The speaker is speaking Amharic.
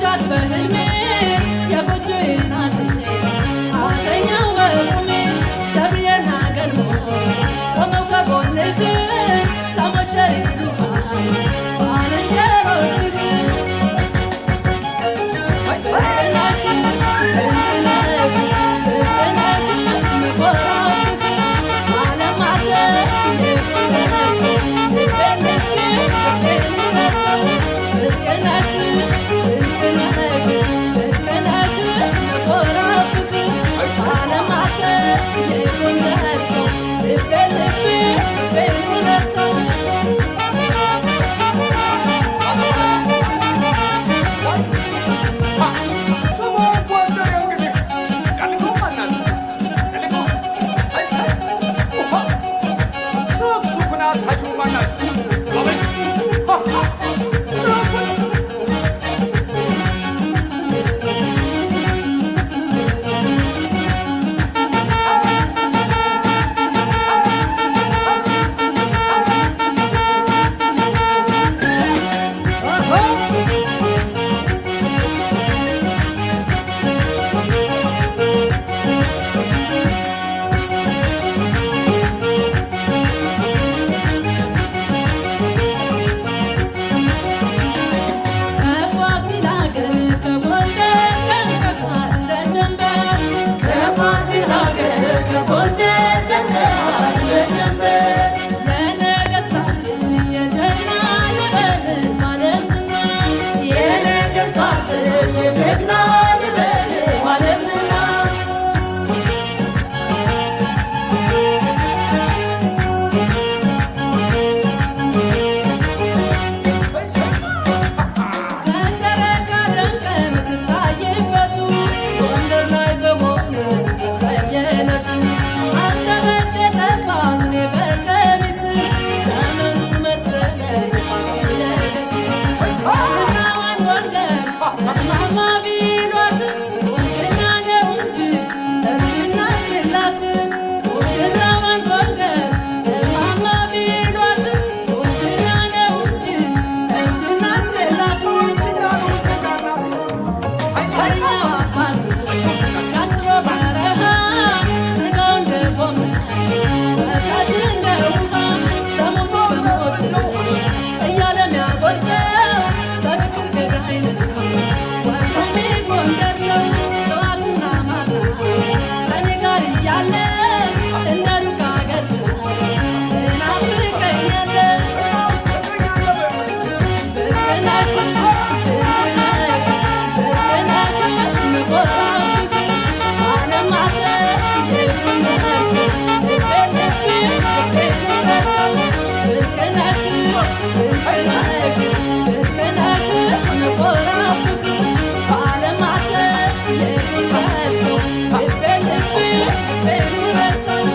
አየቻት በህልሜ የጎጆዬን አፄ አገኘው በቁሜ ገብርኤልና ገልሞ ቆመው ከጎንህ ተሞሸር ይሉሃል ባልንጀሮችህ። ብርቅነህ ድንቅነህ ብርቅነህ ምኮራብህ ባለማተብ የጎንደር ሰው ልቤን ልቤን ልቤን ውረሰው። ብርቅነህ ድንቅነህ ብርቅነህ ምኮራብህ ባለማተብ የጎንደር ሰው ልቤን ልቤን ልቤን ውረሰው። ከፋሲል አገር ከጎንደር ደምቀሃል እንደ ጀንበር። ከፋሲል ሀገር ከጎንደር ደምቀሃል እንደ ጀንበር። የነገስታት ልጅ የጀግና ልበል ባለዝና። የነገስታት ልጅ የጀግና ልበል ባለዝና። ከጨረቃ ደምቀህ የምትታይበቱ ጎንደር ላይ በሆነ በየዕለቱ አንተ በእጀ ጠባብ እኔ በቀሚስ ዘመኑ መሰለ የፋሲለደስ። ሙሽራዋን ጎንደር እማማ ቢሏት ቁንጅና ነው እንጂ እርጅና የላት። ሙሽራዋን ጎንደር እማማ ቢሏት ቁንጅና ነው እንጂ እርጅና የላት። ኃይለኛው አባት ካስትሮ በረሃ ስጋው እንደ ጎመን ወተት እንደ ውሃ በሞት በሞት እያለ ሚያጎርሰው በፍቅር ገዳይ ነው ወትሮም የጎንደር ሰው። ጠዋትና ማታ ከኔ ጋር እያለ እንደ ሩቅ አገር ሰው ትናፍቀኛለህ። ብርቅነህ ድንቅነህ ብርቅነህ ምኮራብህ ባለማተብ የጎንደር ሰው ልቤን ልቤን ልቤን ውረሰው። ብርቅነህ ድንቅነህ ብርቅነህ ምኮራብህ ባለማተብ የጎንደር ሰው ልቤን ልቤን ልቤን ውረሰው።